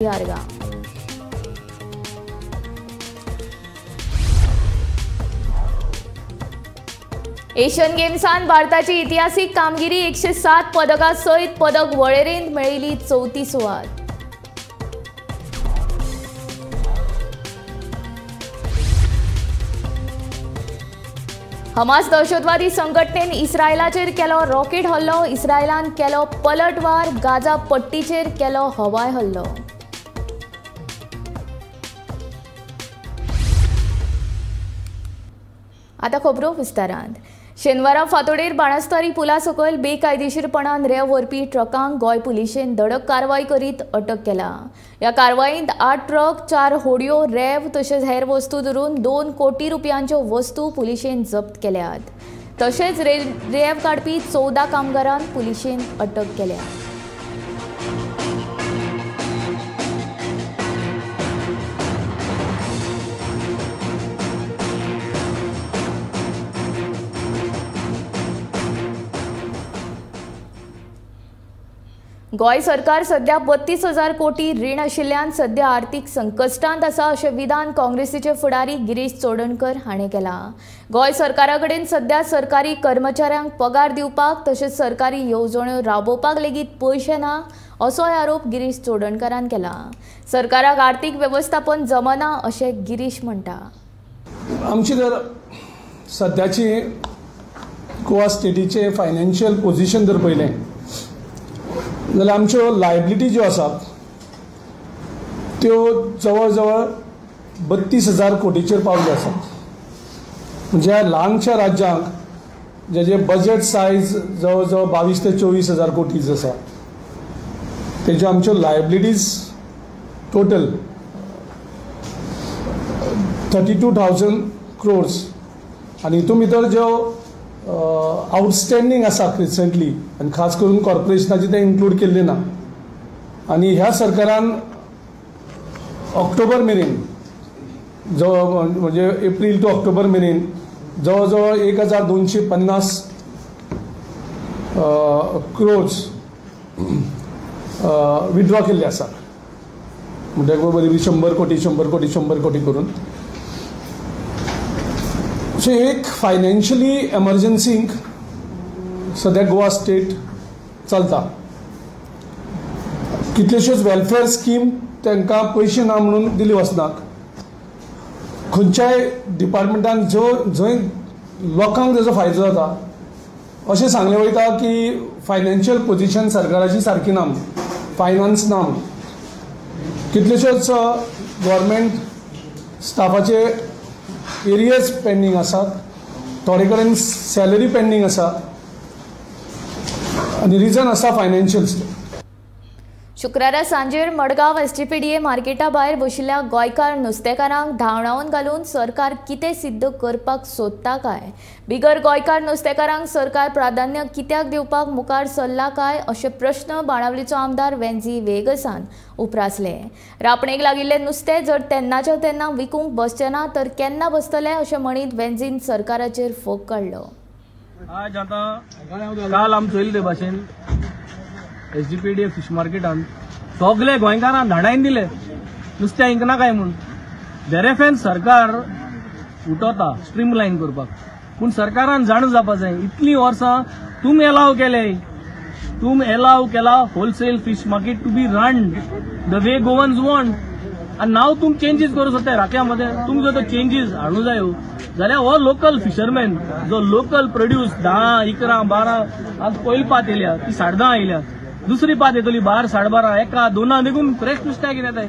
आर्गां. एशियन गेम्सान भारताची इतिहासीक कामगिरी 107 पदकां सयत पदक वळेरेंत मेळिल्ली चवथी सुवात. हमास दहशतवादी संघटनेन इस्रायलाचेर केलो रॉकेट हल्लो. इस्रायलान केलो पलटवार. गाझा पट्टीचेर केलो हवाय हल्लो. आतां खबरो विस्तारांत. शेनवारा फांतोडेर बाणस्तारी पुला सकयल बेकायदेशीरपणान रेंव व्हरपी ट्रकांक गोंय पुलिशेन धडक कारवाय करीत अटक केला. ह्या कारवायेंत 8 ट्रक, 4 होडयो, रेंव तशेंच हेर वस्तू धरून 2 कोटी रुपयांच्यो वस्तू पुलिशेन जप्त केल्यात. तशेंच रेंव काडपी 14 कामगारांक पुलिशेन अटक केल्या. गोंय सरकार सध्या 32,000 कोटी रीण आशिल्ल्यान सध्या आर्थिक संकश्टांत आसा अशें विधान काँग्रेसीचे फुडारी गिरीश चोडणकर हाणें केलां. गोंय सरकारा कडेन सध्या सरकारी कर्मचाऱ्यांक पगार दिवपाक तशेंच सरकारी येवजण्यो राबोवपाक लेगीत पयशे ना असोय आरोप गिरीश चोडणकरान केला. सरकाराक आर्थिक वेवस्थापन जमना अशें गिरीश म्हणटा. आमची जर सद्याची गोवा स्टेटीचे फायनान्शियल पोझिशन जर पळयलें जाल्यार आमच्यो लायबिलिटी ज्यो आसात त्यो जवळ जवळ 32,000 कोटीचेर पावल्यो आसात. म्हणजे ह्या ल्हानशा राज्यांक जेजे बजेट सायज जवळ जवळ 22 ते 24,000 कोटीज आसा तेज्यो आमच्यो लायबिलिटीज टोटल 32,000 क्रोर्स. आनी हितून भितर ज्यो आउटस्टँडींग आसा रिसंटली आनी खास करून कॉर्पोरेशनाचे ते इन्क्लूड केल्ले ना. आनी ह्या सरकारान ऑक्टोबर मेरेन जवळ म्हणजे एप्रील टू ऑक्टोबर मेरेन जवळ जवळ 1,250 क्रोर्स विड्रॉ केल्ले आसात. म्हणटकच बरी 100 कोटी 100 कोटी 100 कोटी करून. सो एक फायनान्शियली एमर्जन्सींक सद्या गोवा स्टेट चलता. कितल्योश्योच वेलफेअर स्कीम तांकां पयशे ना म्हणून दिली वचनात. खंयच्याय डिपार्टमेंटान जो जंय लोकांक ताजो फायदो जाता अशें सांगलें वयता की फायनान्शियल पोझिशन सरकाराची सारकी ना, फायनान्स ना. कितल्योश्योच गव्हर्मेंट स्टाफाचे एरियर्स पेंडींग आसात, थोडे कडेन सॅलरी पेंडींग आसा आनी रिजन आसा फायनान्शियल. शुक्रारा सांजेर मडगांव एसजीपीडीए मार्केटा भायर बशिल्ल्या गोंयकार नुस्तेकारांक धांवडावन घालून सरकार कितें सिद्ध करपाक सोदता काय? बिगर गोंयकार नुस्तेकारांक सरकार प्राधान्य कित्याक दिवपाक मुखार सरला काय अशे प्रश्न बाणावलीचो आमदार वेन्झी वेगसान उप्रासले. रापणेक लागिल्ले नुस्तें जर तेन्नाच्या तेन्ना विकूंक बसचें ना तर केन्ना बसतले अशें म्हणीत वेन्झीन सरकाराचेर फोग काडलो. आज आतां काल आमी चोयले ते भाशेन एसजीपीडीए फिश मार्केटान सगळे गोंयकारांक धाडायन दिले नुस्तें इंकना काय म्हूण. देरेफेन सरकार उठोता स्ट्रीमलायन करपाक, पूण सरकारान जाणून जावपा जाय इतलीं वर्सां तुमी एलाव केले, तुमी एलाव केला wholesale fish market to be run the way Goans want. आनी नाव तुमी चेंजीस करूं सोदताय राख्या मदें. तुमी जर तो चेंजीस हाडूं जायो जाल्यार हो लोकल फिशरमॅन जो लोकल प्रोड्यूस 10, 11, 12 आज पयली पात येयल्या ती 10:30 येयल्या, दुसरी पात येतली 12, 12:30, 1, 2 देखून फ्रेश नुस्त्याक कितें येताय.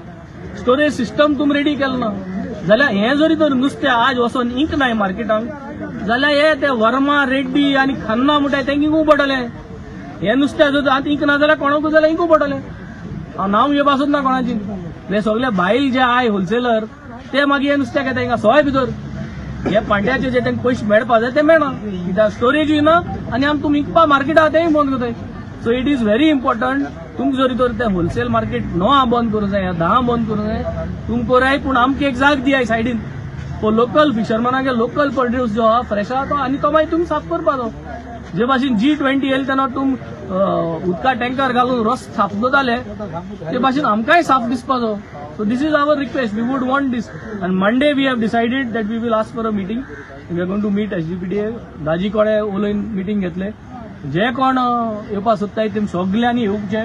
स्टोरेज सिस्टम तुमी रेडी केलें ना जाल्यार हें जरी तर नुस्तें आज वचोन इंक नाय मार्केटांक जाल्यार हे ते वर्मा, रेड्डी आनी खन्ना म्हणटाय तेंकां इंकूंक पडटलें. हें नुस्तें जर आतां इंक ना जाल्यार कोणाकूय जाल्यार इंकूंक पडटलें. हांव नांव घेवपा सोदना कोणाची. हे सगळे भायल जे I wholesaler ते मागीर हे नुस्त्याक येता हिंगा सोय भितर हे पांट्याचे जे तांकां पयशे मेळपा जाय ते मेळना कित्याक स्टोरेजूय ना आनी आमी तुमी इंकपा मार्केटा तेंय बंद करताय. So it is very important तुमकां जरी तर ते होलसेल मार्केट 9 बंद करूं जाय, 10 बंद करूं जाय तुमकां कराय, पूण आमकां एक जाग दियाय सायडीन लोकल फिशरमॅनाक लोकल प्रोड्यूस जो आहा फ्रेश आहा तो आनी तो मागीर तुमी साफ करपाचो. जे भाशेन G20 येयले तेन्ना तूं उदका टँकर घालून रस साफ जाले ते भाशेन आमकांय साफ दिसपाचो. So this is our request. We would want this. And Monday we have decided that we will ask for a meeting. We are going to meet SGPDA. दाजी कडे उलोवन मिटींग घेतले. जे कोण येवपाक सोदताय ते सगल्यांनी येवचे.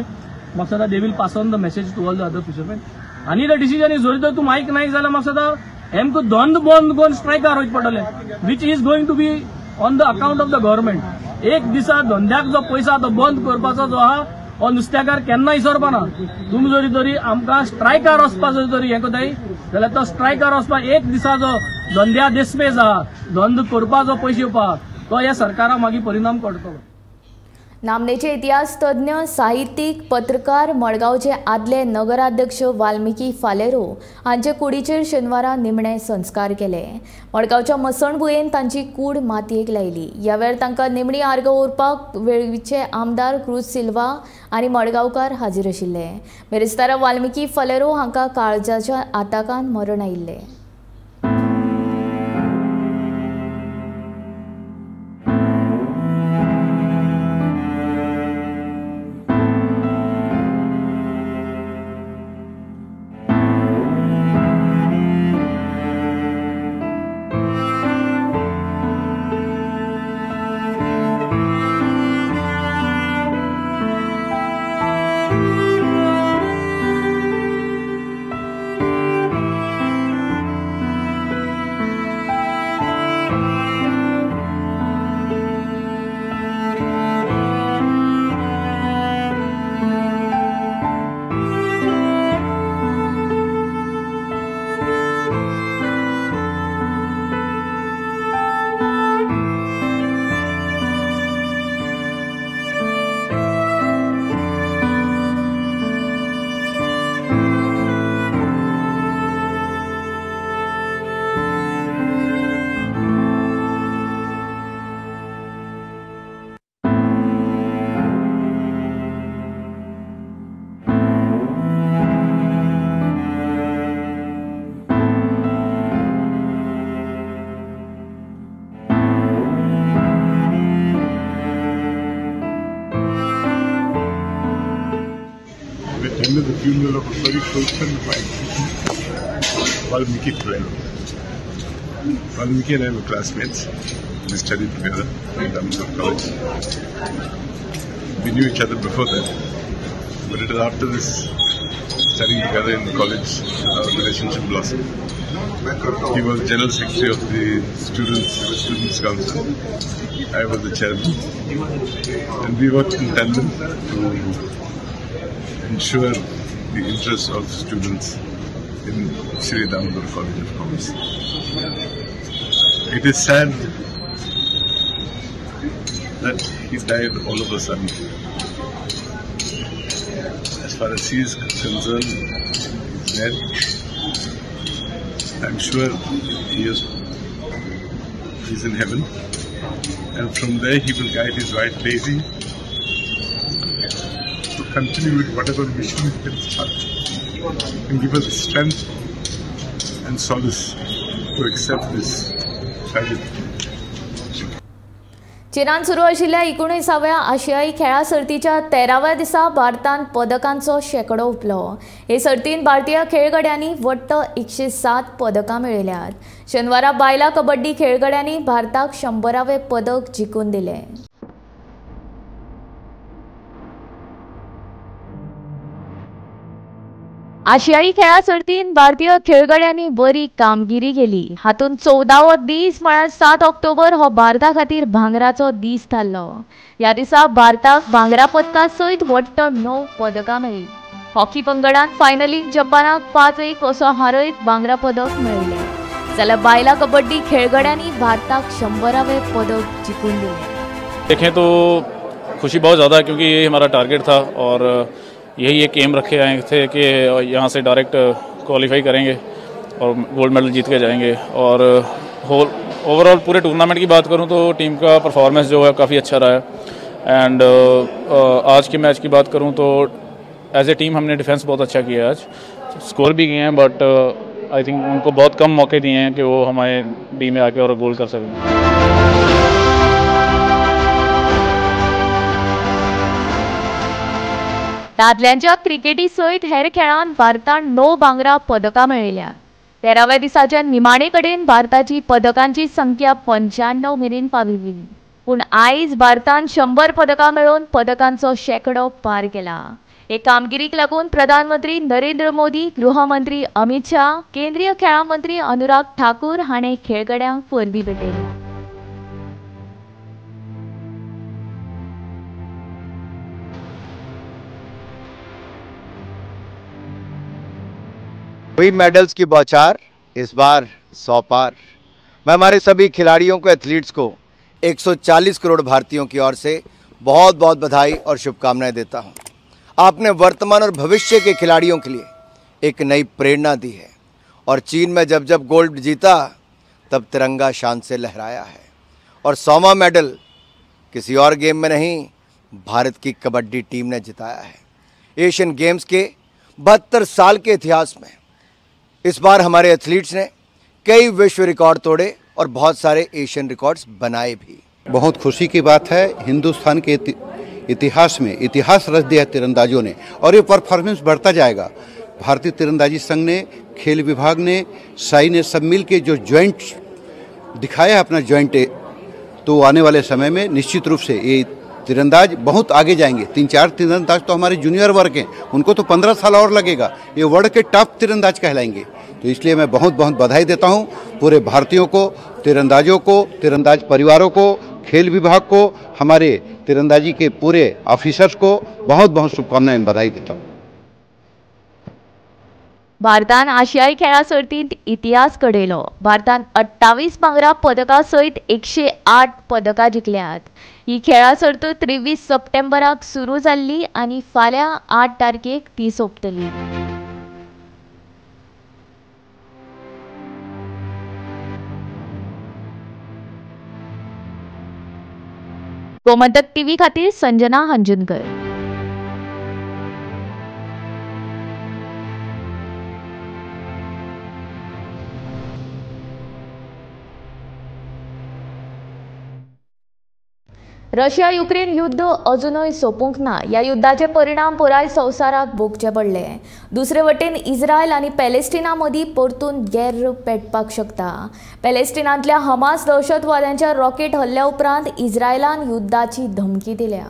म्हाका दिसता they will pass on the message to all the other fishermen. आनी the decision is जर तर तूं मायक नाही जाल्यार म्हाका दिसता आमकां धंद बंद करून स्ट्रायकार वचचें पडटलें, which is going to be on the account of the government. एक दिसा धंद्याक जो पैसा तो बंद करपाचो जो आहा हो नुस्त्याकार केन्ना इसरपाना. तुमी जरी तरी आमकां स्ट्रायकार वचपाचो जरी हें कोताय जाल्यार तो स्ट्रायकार वचपाक एक दिसा जो धंद्या देसपेज आहा धंद करपाचो पयशे येवपाक तो ह्या सरकारा मागीर परिणाम करतलो. नामनेचे इतिहास तज्ञ, साहित्यीक, पत्रकार, मडगांवचे आदले नगराध्यक्ष वाल्मिकी फालेरो हांचे कुडीचेर शेनवारा निमणे संस्कार केले. मडगांवच्या मसणभुंयेन तांची कूड मातयेक लायली. ह्या वेळार तांकां निमणी आर्गां ओंपपाक वेळगीचे आमदार क्रूज सिल्वा आनी मडगांवकार हाजीर आशिल्ले. बिरेस्तारा वाल्मिकी फालेरो हांकां काळजाच्या आताकान मरण आयिल्लें. Attended the funeral of a very close friend of mine, Valmiki Faleiro. Valmiki and I were classmates. We studied together in Damodar College. We knew each other before that, but it was after this studying together in the college that our relationship blossomed. He was General Secretary of the Students' Council. I was the chairman, and we worked in tandem to ensure the interests of students in Sri Damodar College of Commerce. It is sad that he died all of a sudden. As far as he is concerned, he's dead. I'm sure he's in heaven, and from there he will guide his wife Daisy to continue with whatever mission he can start and give us strength and solace to accept this tragedy. चीनान सुरू आशिल्ल्या 19व्या आशियाई खेळां सर्तीच्या 13व्या दिसा भारतान पदकांचो शेंकडो उपलो. हे सर्तीन भारतीय खेळगड्यांनी वट्ट 107 पदकां मेळयल्यात. शेनवारा बायलां कबड्डी खेळगड्यांनी भारताक 100वें पदक जिखून दिलें. आशियाई खेळां सर्तीन भारतीय खेळगड्यांनी बरी कामगिरी केली. हातूंत 14वो दीस म्हळ्यार 7 ऑक्टोबर हो भारता खातीर भांगराचो दीस थारलो. ह्या दिसा भारताक भांगरा पदका सयत वट्ट 9 पदकां मेळ्ळीं. हॉकी पंगडान फायनलीक जपानाक 5-1 असो हारयत भांगरा पदक मेळयलें. जाल्यार बायलां कबड्डी खेळगड्यांनी भारताक 100वें पदक जिखून दिलें. देखें तो खुशी बहुत ज़्यादा है क्योंकि ये हमारा टारगेट था और यही एक एम रखे आए थे कि यहाँ से डायरेक्ट क्वालिफाई करेंगे और गोल्ड मेडल जीत के जाएंगे। और होल ओवरऑल पूरे टूर्नामेंट की बात करूँ तो टीम का परफॉर्मेंस जो है काफ़ी अच्छा रहा है। एंड आज के मैच की बात करूँ तो एज ए टीम हमने डिफेंस बहुत अच्छा किया है। आज स्कोर भी किए हैं बट I think उनको बहुत कम मौके दिए हैं कि वो हमारे टीम में आके और गोल कर सकें। दादल्यांच्या क्रिकेटी सयत हेर खेळांत भारतान 9 भांगरा पदकां मेळयल्या. 13व्या दिसाच्या निमाणे कडेन भारताची पदकांची संख्या 95 मेरेन पाविल्ली. पूण आयज भारतान 100 पदकां मेळोवन पदकांचो शेंकडो पार केला. हे कामगिरीक लागून प्रधानमंत्री नरेंद्र मोदी, गृहमंत्री अमित शाह, केंद्रीय खेळां मंत्री अनुराग ठाकूर हाणें खेळगड्यांक परबीं भेटयली. हुई मेडल्स की बौछार, इस बार 100 पार। मैं हमारे सभी खिलाड़ियों को, एथलीट्स को 140 करोड़ भारतीयों की ओर से बहुत बहुत बधाई और शुभकामनाएं देता हूं। आपने वर्तमान और भविष्य के खिलाड़ियों के लिए एक नई प्रेरणा दी है और चीन में जब जब गोल्ड जीता तब तिरंगा शान से लहराया है और 100वां मेडल किसी और गेम में नहीं, भारत की कबड्डी टीम ने जिताया है। एशियन गेम्स के 72 साल के इतिहास में इस बार हमारे एथलीट्स ने कई विश्व रिकॉर्ड तोड़े और बहुत सारे एशियन रिकॉर्ड्स बनाए भी। बहुत खुशी की बात है, हिंदुस्तान के इतिहास में इतिहास रच दिया तीरंदाजों ने और ये परफॉर्मेंस बढ़ता जाएगा। भारतीय तीरंदाजी संघ ने, खेल विभाग ने, साई ने सब मिल के जो ज्वाइंट दिखाया अपना ज्वाइंट, तो आने वाले समय में निश्चित रूप से ये तीरंदाज बहुत आगे जाएंगे। 3-4 तीरंदाज तो हमारे जूनियर वर्ग हैं, उनको तो 15 साल और लगेगा, ये वर्ल्ड के टॉप तीरंदाज कहलाएंगे। तो इसलिए मैं बहुत बहुत बधाई देता हूँ पूरे भारतीयों को, तीरंदाजों को, तीरंदाज परिवारों को, खेल विभाग को, हमारे तीरंदाजी के पूरे ऑफिसर्स को बहुत बहुत शुभकामनाएं, बधाई देता हूँ। भारतान आशियाई खेळां सर्तींत इतिहास घडयलो. भारतान 28 भांगरा पदकां सयत 108 पदकां जिखल्यात. ही खेळां सर्त 23 सप्टेंबराक सुरू जाल्ली आनी फाल्यां 8 तारखेक ती सोंपतली. गोमंतक टीव्ही खातीर संजना हंजुनकर. रशिया युक्रेन युद्ध अजूनय सोंपूंक ना. ह्या युद्धाचे परिणाम पुराय संवसाराक भोगचे पडले. दुसरे वटेन इस्रायल आनी पॅलेस्टिना मदीं परतून गैर पेटपाक शकता. पॅलेस्टिनांतल्या हमास दहशतवाद्यांच्या रॉकेट हल्ल्या उपरांत इस्रायलान युद्धाची धमकी दिल्या.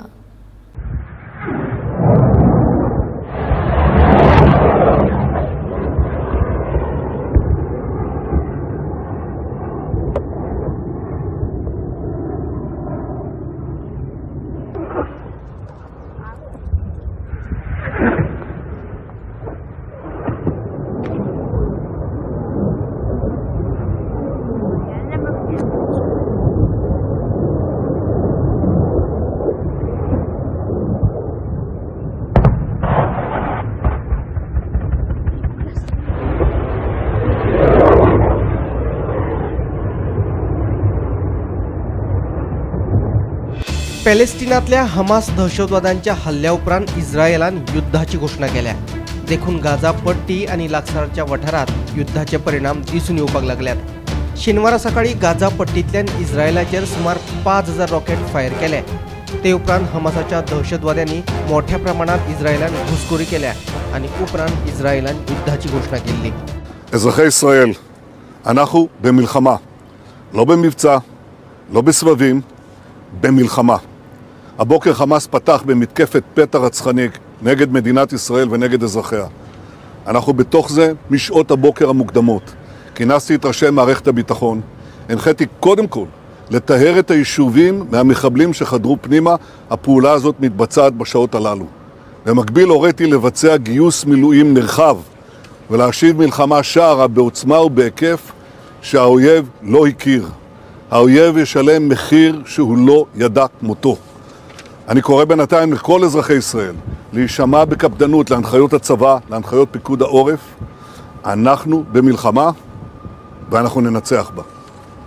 पॅलेस्टिनांतल्या हमास दहशतवाद्यांच्या हल्ल्या उपरांत इस्रायलान युद्धाची घोशणा केल्या. देखून गाझा पट्टी आनी लागसारच्या वाठारांत युद्धाचे परिणाम दिसून येवपाक लागल्यात. शेनवारा सकाळी गाझा पट्टींतल्यान इस्रायलाचेर सुमार 5000 रॉकेट फायर केले. ते उपरांत हमासाच्या दहशतवाद्यांनी मोठ्या प्रमाणात इस्रायलान घुसखोरी केल्या आनी उपरांत इस्रायलान युद्धाची घोशणा केल्ली. אזרחי ישראל, אנחנו במלחמה, לא במבצע, לא בסבבים, במלחמה. הבוקר חמאס פתח במתקפת פתע רצחני נגד מדינת ישראל ונגד אזרחיה. אנחנו בתוך זה משעות הבוקר המוקדמות. כינסתי את ראשי מערכת הביטחון, הנחיתי קודם כל לטהר את היישובים מהמחבלים שחדרו פנימה. הפעולה הזאת מתבצעת בשעות הללו. במקביל הוריתי לבצע גיוס מילואים נרחב ולהשיב מלחמה שערה בעוצמה ובהיקף שהאויב לא הכיר. האויב ישלם מחיר שהוא לא ידע כמותו. אני קורא בינתיים לכל אזרחי ישראל להישמע בקפדנות להנחיות הצבא, להנחיות פיקוד העורף. אנחנו במלחמה ואנחנו ננצח בה.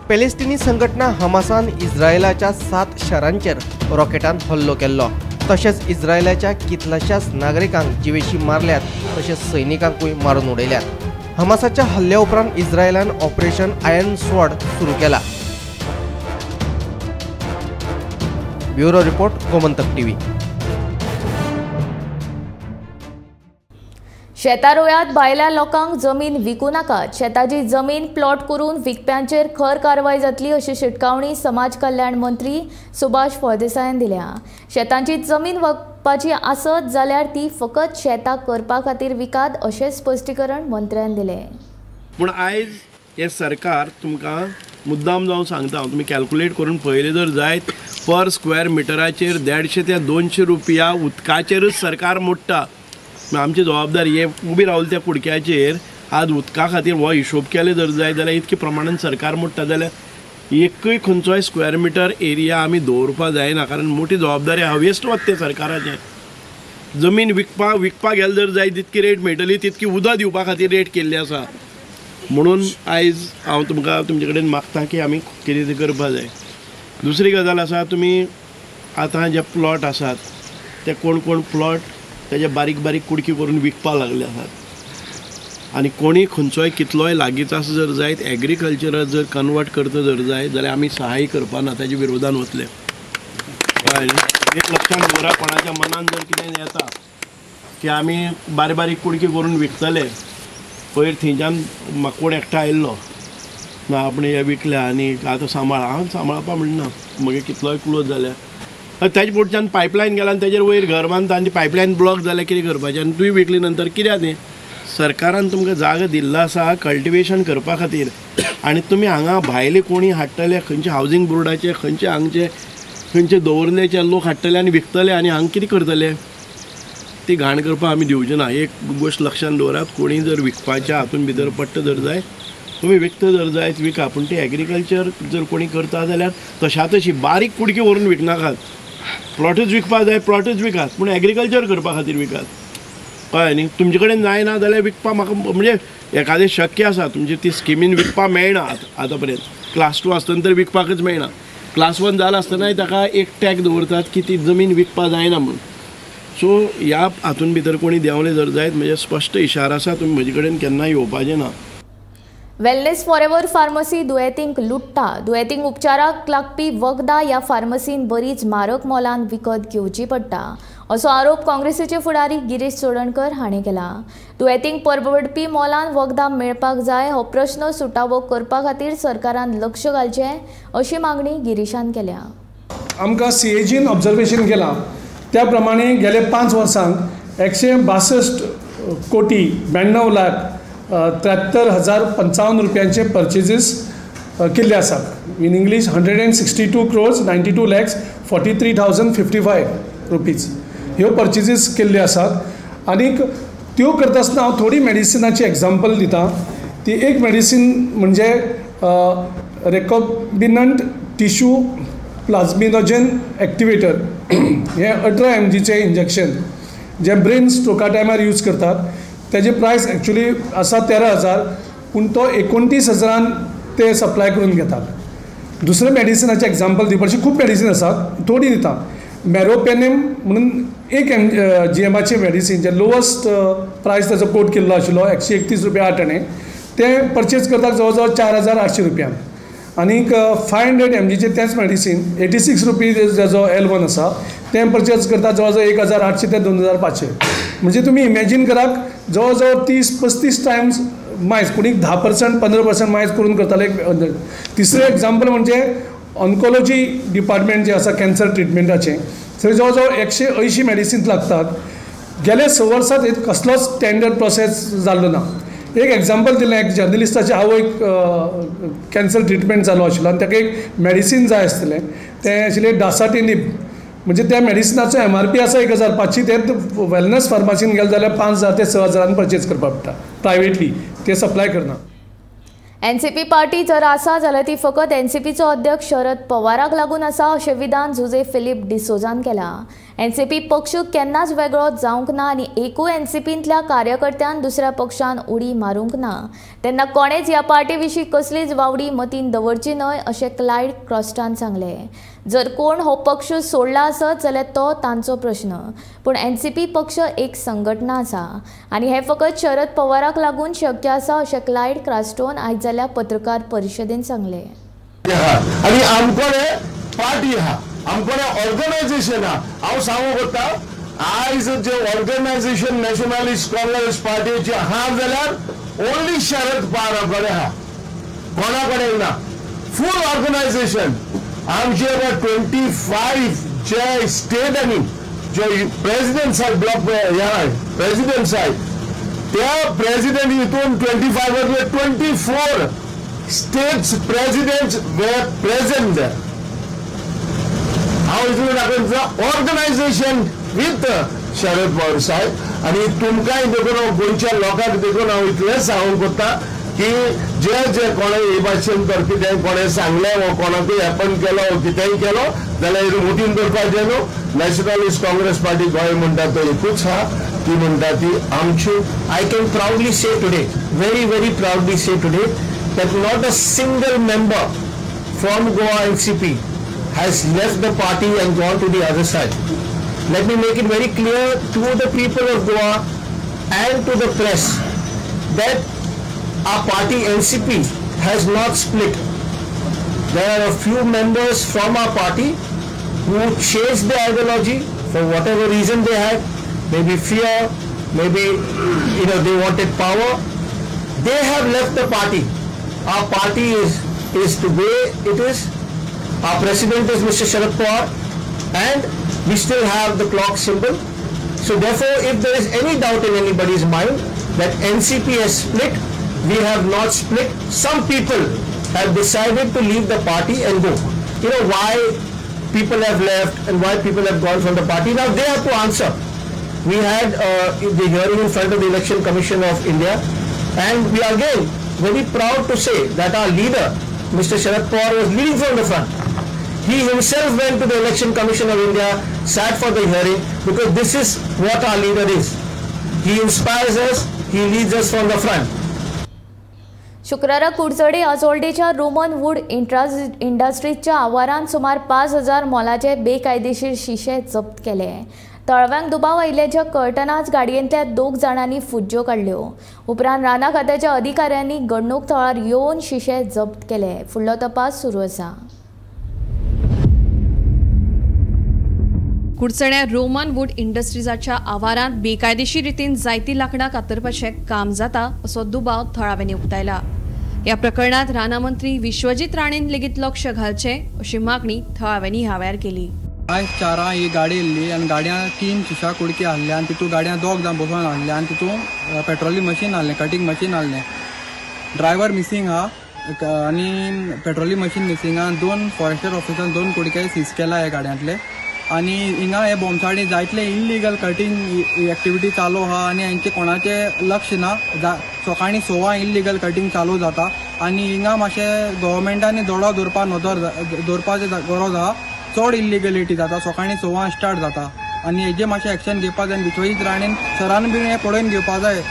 पॅलेस्टिनी संघटना हमासान इस्रायलाच्या 7 शारांचेर रॉकेटान हल्लो केल्लो. तशेंच इस्रायलाच्या कितल्याशाच नागरिकांक जिवेशी मारल्यात, तशेंच सैनिकांकूय मारून उडयल्यात. हमासाच्या हल्ल्या उपरांत इस्रायलान ऑपरेशन आयर्न स्वॉर्ड सुरू केला. Bureau report, Gomantak TV. शेतां रोयात, भायल्या लोकांक जमीन विकू नाकात. शेताची जमीन प्लॉट करून विकप्यांचेर खर कारवाय जातली अशी शिटकावणी समाज कल्याण मंत्री सुभाष फळदेसायान दिल्या. शेतांची जमीन विकपाची आसत जाल्यार ती फकत शेतां करपा खातीर विकात अशें स्पश्टीकरण मंत्र्यान दिलें. पूण आयज हें सरकार तुमकां मुद्दाम जावन सांगता, तुमी कॅल्कुलेट करून पळयलें जर जायत पर स्क्वेअर मिटराचेर 150 ते 200 रुपया उदकाचेरच सरकार मोडटा. आमची जबाबदारी हे उबी रावली त्या कुडक्याचेर आज उदका खातीर हो हिशोब केले जर जाय जाल्यार इतके प्रमाणान सरकार मोडटा जाल्यार एकूय खंयचोय स्क्वेअर मिटर एरिया आमी दवरपा जायना, कारण मोठी जबाबदारी आहा, वेस्ट वता तें सरकाराचें. जमीन विकपाक गेले जर जाय तितकी रेट मेळटली, तितकी उदक दिवपा खातीर रेट केल्ली आसा. म्हणून आयज हांव तुमकां तुमचे कडेन मागता की आमी कितें तें करपा जाय. दुसरी गजाल आसा, तुमी आतां जे प्लॉट आसात ते कोण कोण प्लॉट तेजे बारीक बारीक कुडकी करून विकपाक लागले आसात आनी कोणी खंयचोय कितलोय लागींच आसा जर जायत एग्रीकल्चराक जर कन्वर्ट करता जर जाय जाल्यार आमी सहाय करपा ना, ताजे विरोधान वतले. एक लक्षांत दवरा, कोणाच्या मनान जर कितें येता की आमी बारीक बारीक कुडकी करून विकतले, पयर थंयच्यान म्हाका कोण एकटो आयिल्लो ना आपणे हे विकल्या आनी आतां सांबाळ, हांव सांबाळपा म्हणना, म्हगे कितलोय क्लोज जाल्या ताजे पोटच्यान पायपलायन गेला आनी ताजेर वयर घर बांदता आनी ती पायपलायन ब्लॉक जाल्यार कितें करपाचें आनी तुवें विकली नंतर कित्याक तें. सरकारान तुमकां जागा दिल्लो आसा कल्टिवेशन करपा खातीर आनी तुमी हांगा भायले कोणी हाडटले, खंयचे हावजींग बोर्डाचे, खंयचे हांगचे, खंयचे दवरलेचे लोक हाडटले आनी विकतले आनी हांगा कितें करतले, ती घाण करपाक आमी दिवचे ना. एक गोश्ट लक्षांत दवरात, कोणी जर विकपाच्या हातून भितर पडटा जर जाय तुमी विकता जर जायत विका, पूण ती एग्रीकल्चर जर कोणी करता जाल्यार तशा तशी बारीक कुडकी व्हरून विकनाकात. प्लॉटूच विकपाक जाय प्लॉटूच विकात, पूण एग्रीकल्चर करपा खातीर विकात, कळ्ळें न्ही. तुमचे कडेन जायना जाल्यार विकपाक म्हाका म्हणजे एखादें शक्य आसा तुमची ती स्किमीन विकपाक मेळना आतां पर्यंत. क्लास 2 आसतना तर विकपाकच मेळना, क्लास 1 जाला आसतनाय ताका एक टॅग दवरतात की ती जमीन विकपाक जायना म्हणून. सो ह्या हातून भितर कोणी देंवले जर जायत म्हणजे स्पश्ट इशारा आसा, तुमी म्हजे कडेन केन्ना येवपाचें ना. वेलनेस फॉरएवर फार्मसी दुयेंतींक लुट्टा. दुयेंतींक उपचाराक लागपी वखदां ह्या फार्मसीन बरीच म्हारग मोलान विकत घेवची पडटा असो आरोप काँग्रेसीचे फुडारी गिरीश चोडणकर हांणी केला. दुयेंतींक परवडपी मोलान वखदां मेळपाक जाय हो प्रश्न सुटावो करपा खातीर सरकारान लक्ष घालचें अशी मागणी गिरीशान केल्या. आमकां सीएजीन ऑब्जर्वेशन केलां त्या प्रमाणे गेले 5 वर्सांक 162 कोटी 92 लाख 73,055 रुपयांचे पर्चेजीस केल्ले आसात. In English 162 crores 92 lakhs 43,055 rupees ह्यो पर्चेजीस केल्ल्यो आसात. आनीक त्यो करता आसतना हांव थोडी मेडिसिनाची एग्जाम्पल दिता. ती एक मेडिसीन म्हणजे रेकॉबिनंट टिश्यू प्लाझमिनोजन एक्टिवेटर हें 18 mgचें इंजेक्शन जें ब्रेन स्ट्रोका टायमार यूज करतात. ताजी प्रायस एक्चुली आसा 13,000, पूण तो 29,000 ते सप्लाय करून घेतात. दुसरें मेडिसिनाचें एग्जाम्पल दिवपाची खूब मेडिसीन आसात, थोडी दिता. मेरोपेनेम म्हणून एक जीएमाचें मेडिसीन जें लोवस्ट प्रायस ताजो कोट केल्लो आशिल्लो 131 रुपया 8 आणे, तें पर्चेज करतात जवळ जवळ 4,800 रुपयांक. आनीक 500 mgचें तेंच मेडिसीन 86 रुपीज जाजो L1 आसा तें पर्चेज करतात जवळ जवळ 1,800 ते 2,500. म्हणजे तुमी इमेजीन करात जवळ जवळ 30-35 टायम्स मायज, कोणी 10% 15% मायज करून करताले. तिसरें एग्जाम्पल म्हणजे ऑन्कोलॉजी डिपार्टमेंट जें आसा कॅन्सर ट्रिटमेंटाचें, थंय जवळ जवळ 180 मेडिसिन्स लागतात. गेल्या 6 वर्सांत कसलोच टेंडर प्रोसेस जाल्लो ना. एक एग्जाम्पल दिलें, एक जर्नलिस्टाचे आवयक कॅन्सर ट्रिटमेंट जालो आशिल्लो आनी ताका एक मेडिसीन जाय आसलें, तें आशिल्लें डासाटिनीब. म्हणजे त्या मेडिसिनाचो MRP आसा 1,500, तें वेलनेस फार्मासीन गेलें जाल्यार 5,000 ते 6,000 पर्चेज करपाक पडटा प्रायवेटली, ते सप्लाय करना. एनसीपी पार्टी जर आसा जाल्यार ती फकत एनसीपीचो अध्यक्ष शरद पवाराक लागून आसा अशें विधान जुजे फिलीप डिसोजान केलां. एनसीपी पक्ष केन्नाच वेगळो जावंक ना आनी एकूय एनसीपींतल्या कार्यकर्त्यान दुसऱ्या पक्षान उडी मारूंक ना, तेन्ना कोणेच ह्या पार्टी विशीं कसलीच वावडी मतीन दवरची न्हय अशें क्लायड क्रॉस्टान सांगलें. जर कोण हो पक्ष सोडला आसत जाल्यार तो तांचो प्रश्न, पूण एनसीपी पक्ष एक संघटना आसा आनी हें फकत शरद पवाराक लागून शक्य आसा अशें क्लायड क्रॉस्टोन आयज जाल्ल्या पत्रकार परिशदेन सांगलें. आनी आमकोडे पार्टी आहा, आमकोडे ऑर्गनायझेशन आहा. हांव सांगूंक सोदता आयज जे ऑर्गनायझेशन नॅशनलिस्ट काँग्रेस पार्टीचे आहा जाल्यार ओनली शरद पवारा कडेन आहा, कोणा कडेन ना. फूल ऑर्गनायझेशन आमचे 25 जे स्टेटांनी जे प्रेसिडेंट साहेब ब्लॉक प्रेसिडेंट साहेब त्या प्रेसिडेंट हितून 25 24 states presidents were present there. हांव इतलें दाखयता ऑर्गनायझेशन विथ शरद पवार साहेब. आनी तुमकांय देखून हांव गोंयच्या लोकांक देखून हांव इतलें सांगूंक कोत्ता की जे जे कोणें हे भाशेन तर कितेंय कोणें सांगलें वो कोणाकूय हॅपन केलो वो कितेंय केलो जाल्यार मुठीन दवरपाचें न्हू. नॅशनलिस्ट काँग्रेस पार्टी गोंय म्हणटा तो एकूच आहा, ती म्हणटा ती आमची. I can proudly say today, very very proudly say today that not a single member from Goa NCP has left the party and gone to the other side. Let me make it very clear to the people of Goa and to the press that our party NCP has not split. There are a few members from our party who changed their ideology for whatever reason they had, maybe fear, maybe they wanted power. They have left the party. Our party is the way it is. Our president is Mr. Sharad Pawar and we still have the clock symbol. So therefore, if there is any doubt in anybody's mind that NCP has split, we have not split. Some people have decided to leave the party and go. You know why people have left and why people have gone from the party. Now they have to answer. We had the hearing in front of the Election Commission of India, and we are again very proud to say that our leader, Mr. Sharad Pawar, was leading from the front. He himself went to the Election Commission of India, sat for the hearing, because this is what our leader is. He inspires us, he leads us from the front. शुक्रारा कुडचडे आजोल्डेच्या Roman would इंडस्ट्रीजच्या आवारांत सुमार 5000 मोलाचे बेकायदेशीर शिशे जप्त केले. तळव्यांक दुबाव आयिल्ल्याच्या कळटनाच गाडयेंतल्या 2 जाणांनी फुज्ज्यो काडल्यो. उपरांत राना खात्याच्या अधिकाऱ्यांनी घडणूक थळार येवन शिशे जप्त केले. फुडलो तपास सुरू आसा. कुडचड्या रोमन वूड इंडस्ट्रीजाच्या आवारांत बेकायदेशीर रितीन जायती लांकडां कातरपाचें काम जाता असो दुबाव थळाव्यांनी उक्तायला. ह्या प्रकरणात राना मंत्री विश्वजीत राणेन लेगीत लक्ष घालचें अशी मागणी थळाव्यांनी ह्या वेळार केली. आयज 4 ही गाडी येयल्ली आनी गाडयां 3 शिशा कुडके हाडले आनी तितून गाडयां 2 जाण बसोवन हाडले आनी तितून पेट्रोलिंग मशीन हाडलें, कटींग मशीन हाडलें. ड्रायव्हर मिसींग आहा आनी पेट्रोलिंग मशीन मिसींग आहा. 2 फॉरेस्टर ऑफिसर 2 कुडके सीज केला ह्या गाडयांतले. आनी हिंगा हे बोमसाडी जायतले इल्लीगल कटींग एक्टिविटी चालू आहा आनी हेंचे कोणाचें लक्ष ना. सकाळीं 6 इल्लीगल कटींग चालू जाता आनी हिंगा मातशें गव्हर्मेंटांनी दोळो दवरपा नदर दवरपाची गरज आहा. चड इल्लिगलिटी जाता, सकाळीं 6 स्टार्ट जाता आनी हेजे मातशें एक्शन घेवपा जाय. विश्वजीत राणेन सरान बीन हें पळोवन घेवपा जाय.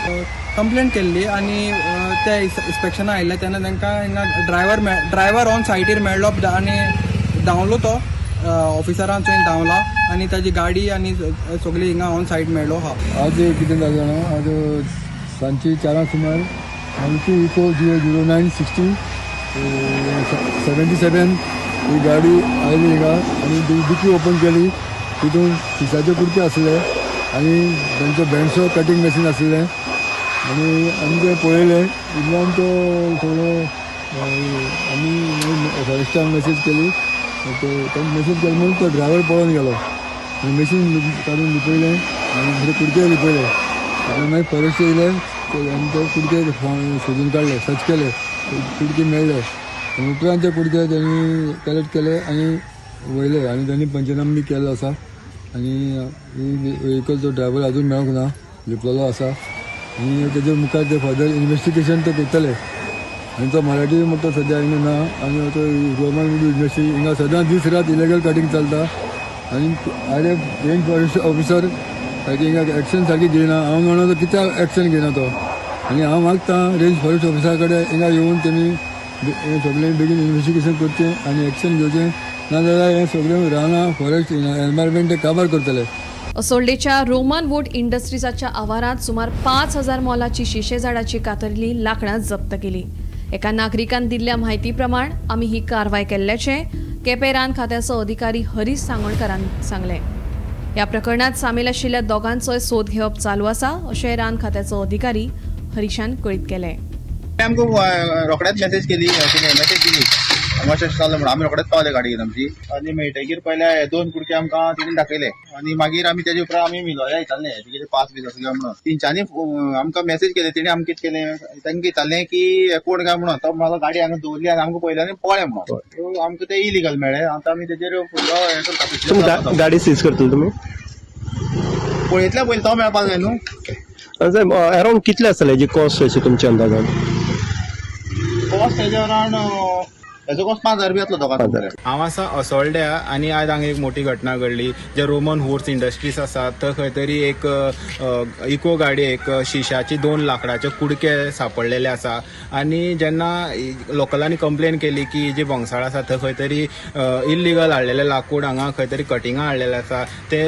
कंप्लेंट केल्ली आनी ते इन्स्पेक्शना आयिल्ले तेन्ना तांकां हिंगा ड्रायव्हर ऑन सायटीर मेळ्ळो आनी धांवलो तो ऑफिसरान थंय धांवला आनी ताजी गाडी आनी सगळी हिंगा ऑन सायट मेळ्ळो आहा. आज कितें जालें जाणा, आज सांजची 4 सुमार आमची इको 009 60 77 ही गाडी आयली हिंगा आनी डिकी ओपन केली. तितून शिशाचे कुडके आसले आनी तांचो बेंडसो कटींग मशीन आसलें आनी आमी तें पळयलें. इतल्यान तो सगळो आमी फॉरेस्टान मेसेज केली. तांकां मेसेज केली म्हणून तो ड्रायव्हर पळोवन गेलो आनी मशीन काडून लिपयलें आनी दुसरे कुडके लिपयले आनी मागीर फॉरेस्ट येयले आनी ते कुडके सोदून काडले, सर्च केले, कुडके मेळ्ळे. उपरांत ते कुडके तांणी कलेक्ट केले आनी वयले आनी तांणी पंचनामा बी केल्लो आसा. आनी व्हेकल तो ड्रायव्हर अजून मेळूंक ना, लिपलेलो आसा आनी तेजे मुखार ते फर्दर इन्वेस्टिगेशन ते करतले. आनी तो मराठी म्हणटा सद्या हिंगा ना आनी तो गव्हर्मेंट इंडस्ट्री हिंगा सदांच दीस रात इलिगल कटींग चलता आनी आरे रेंज फॉरेस्ट ऑफिसर सारकी हिंगा एक्शन सारकी घेयना. हांव म्हणो तो कित्याक एक्शन घेयना तो, आनी हांव मागता रेंज फॉरेस्ट ऑफिसरा कडेन हिंगा येवन तेमी हें सगळें बेगीन इन्वेस्टिगेशन करचें आनी एक्शन घेवचें, नाजाल्यार हें सगळें रानां फॉरेस्ट एनवायरमेंट ते काबार करतले. असोल्डेच्या रोमन वूड इंडस्ट्रीजाच्या आवारांत सुमार 5000 मोलाची शिशे झाडाची कातरली लांकडां जप्त केली. एका नागरिकान दिल्ल्या म्हायती प्रमाण आमी ही कारवाय केल्ल्याचें केपें रान खात्याचो अधिकारी हरीश सांगोणकरान सांगलें. ह्या प्रकरणात सामील आशिल्ल्या दोगांचोय सोद घेवप चालू आसा अशें रान खात्याचो अधिकारी हरीशान कळीत केलें. आमकां रोखडेच मेसेज केली, मेसेज दिली अशें जालें म्हणून आमी रोखडेच पावले गाडी घेवन आमची आनी मेळटकीर पयले 2 कुडके आमकां तिणें दाखयले आनी मागीर आमी तेजे उपरांत आमी मिलोया विचारलें कितें पास बीस आसा काय म्हणून. तेंच्यांनी आमकां मेसेज केले, तेणी आमकां कितें केलें, तांकां विचारलें की कोण काय म्हणून. तो म्हाका गाडी हांगा दवरली आनी आमकां पयल्यान पळय म्हणून आमकां ते इलिगल मेळ्ळे. आतां आमी तेजेर फुडलो हें करता. गाडी सीज करतले तुमी? पळयतल्या पयलीं तो मेळपाक जाय न्हू. साहेब, अरावंड कितले आसतले हेजी कॉस्ट अशी तुमच्या अंदाजान? कॉस्ट तेजे अरावंड हेजो कॉस्ट 5,000 बी येतलो दोगांक. हांव आसा असोल्ड्या आनी आयज हांगा एक मोठी घटना घडली. जे रोमन हुड्स इंडस्ट्रीज आसा थंय खंय तरी एक इको गाडयेक शिशाची 2 लाकडाचे कुडके सापडलेले आसा आनी जेन्ना लोकलांनी कंप्लेन केली की जी भोंगसाळ आसा थंय खंय तरी इल्लिगल हाडलेले लाकूड हांगा खंय तरी कटिंगां हाडलेले आसा, ते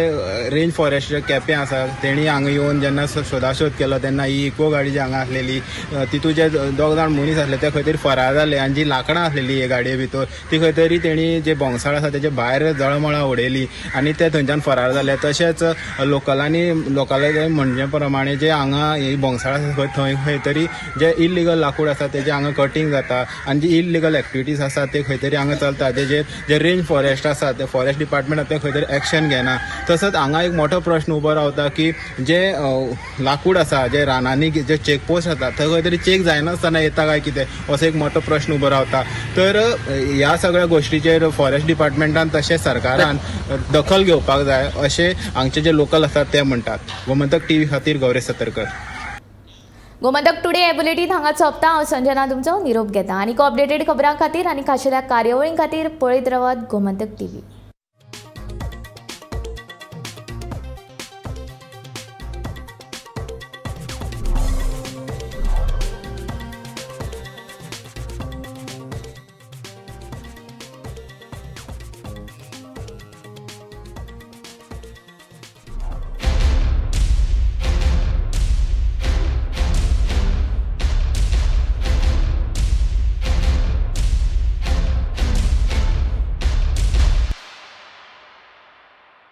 रेंज फॉरेस्ट केपें आसा तेणी हांगा येवन जेन्ना सोदासोद केलो तेन्ना ही इको गाडी जी हांगा आसलेली तितू जे 2 जाण मनीस आसले ते खंय तरी फरार जाले आनी जी लाकडां आसलेली गाडये भितर ती खंय तरी तेणी जे भोंगसाळ आसा तेजे भायर जळमळां उडयली आनी ते थंयच्यान फरार जाले. तशेंच लोकलांनी लोकांले म्हणचे प्रमाणे जे हांगा ही भोंगसाळ आसा थंय खंय तरी जे इल्लिगल लाकूड आसा तेजे हांगा कटींग जाता आनी जी इल्लिगल एक्टिविटीज आसा ते खंय तरी हांगा चलता. तेजेर जे रेंज फॉरेस्ट आसा ते फॉरेस्ट डिपार्टमेंट ते खंय तरी एक्शन घेना. तसोच हांगा एक मोठो प्रश्न उबो रावता की जे लाकूड आसा जे रानांनी जे चेकपोस्ट आसा थंय खंय तरी चेक जायनासतना येता काय कितें असो एक मोठो प्रश्न उबो रावता. तर ह्या सगळ्या गोष्टीचेर फॉरेस्ट डिपार्टमेंटान तशें सरकारान दखल घेवपाक जाय अशें हांगचे जे लोकल आसात ते म्हणटात. गोमंतक टीव्ही खातीर गौरेश सतरकर. गोमंतक टुडे हे बुलेटीन हांगा सोंपता. हांव संजना तुमचो निरोप घेता. आनी अपडेटेड खबरां खातीर आनी खाशेल्या कार्यावळीं खातीर पळयत रावात गोमंतक टीव्ही.